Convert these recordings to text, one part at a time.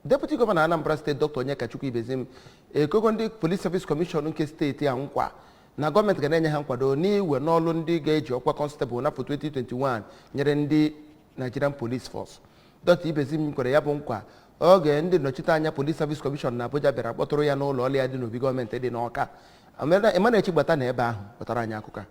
Deputy Gọvanọ Anambra Steeti, Dr. Onyekachukwu Ibezim, ekwego ndị Police Service Commission nke steeti a nkwa na gọọmenti ga na-enye ha nkwado n'iwe n'ọlụ ndị ga-eji ọkwa constable n'afọ 2021 nyere ndị Nigerian Police Force. Dr. Ibezim kwere ya bụ nkwa oge ndị nnọchiteanya Police Service Commission na Abuja bịara kpọtụrụ ya n'ụlọ ọrụ ya dị n'obi gọọmenti dị n'Ọka. Emmanuel Chigbata na ebe ahụ kpọtara anyị akụkọ a.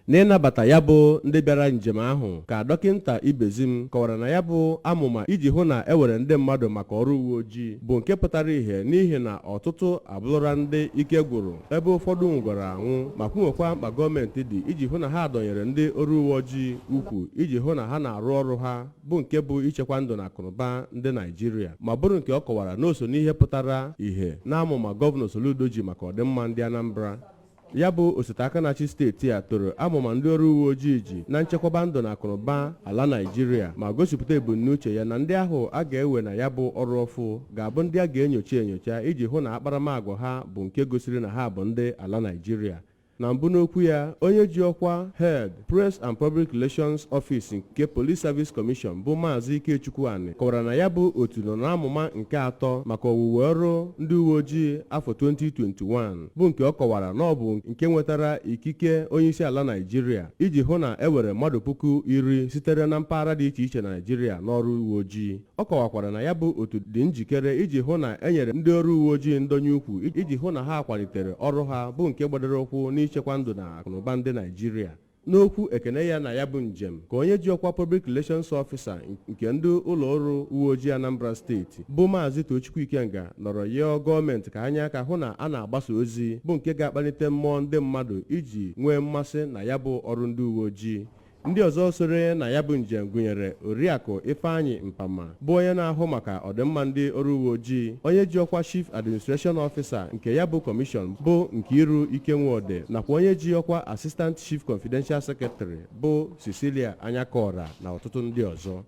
N'ịnabata ya bụ ndị bịara njem ahụ, ka Dọkịnta Ibezim kọwara na ya bụ amụma iji hụ na e were ndị mmadụ maka ọrụ uwe ojii bụ nke pụtara ìhè, n'ihi na ọtụtụ abụrụla ndị ike gwụrụ, ebe ụfọdụ nwụgoro anwụ, ma kwunwekwa mkpa gọọmenti dị iji hụ na ha dọnyere ndị ọrụ uwe ojii ukwu iji hụ na ha na-arụ ọrụ ha, bụ nke bụ ichekwa ndụ na akụnụba ndị Naijiria, ma bụrụ nke ọ kọwara na o so n'ihe pụtara ìhè na amụma Gọvanọ Soludo ji maka ọdịmma ndị Anambra. Ya bụ osote aka na-achị steeti a toro amụma ndị ọrụ uwe ojii ji na nchekwaba ndụ na akụnụba ala Naijiria, ma gosipụta ebumnuche ya na ndị ahụ a ga-ewe na ya bụ ọrụ ọfụ ga-abụ ndị a ga-enyocha enyocha iji hụ na akparamagwa ha bụ nke gosiri na ha bụ ndị ala Naijiria. Na mbụ n'okwu ya, onye ji ọkwa Head, Press and Public Relations Office nke Police Service Commission, bụ Maazị Ikechukwu Ani, kọwara na ya bụ otu nọ n'amụma nke atọ maka owuwe ọrụ ndị uwe ojii afọ 2021, bụ nke ọ kọwara na ọ bụ nke nwetara ikike onyeisi ala Naijiria iji hụ na e were mmadụ 10,000 sitere na mpaghara dị iche iche na Naijiria n'ọrụ uwe ojii. Ọ kọwakwara na ya bụ otu dị njikere iji hụ na e nyere ndị ọrụ uwe ojii ndonye ukwu iji hụ na ha kwalitere ọrụ ha, bụ nke gbadoro ụkwụ n'ichekwa ndụ na akụnụba ndị Naijiria. N'okwu ekene ya na ya bụ njem, ka onye ji ọkwa Public Relations Officer nke ndị ụlọ ọrụ uwe ojii Anambra Steeti, bụ Maazị Tochukwu Ikenga, nọrọ yọọ gọọmenti ka anya aka hụ na a na-agbasa ozi bụ nke ga-akpalite mmụọ ndị mmadụ iji nwee mmasị na ya bụ ọrụ ndị uwe ojii. Ndị ọzọ soro na ya bụ njem gụnyere Oriakụ Ifeanyị Mpama, bụ onye na-ahụ maka ọdịmma ndị ọrụ uwe ojii, onye ji ọkwa Chief Administration Officer nke ya bụ Commission, bụ Nkiru Ikenwode, nakwa onye ji ọkwa Assistant Chief Confidential Secretary, bụ Cecilia Anyakora, na ọtụtụ ndị ọzọ.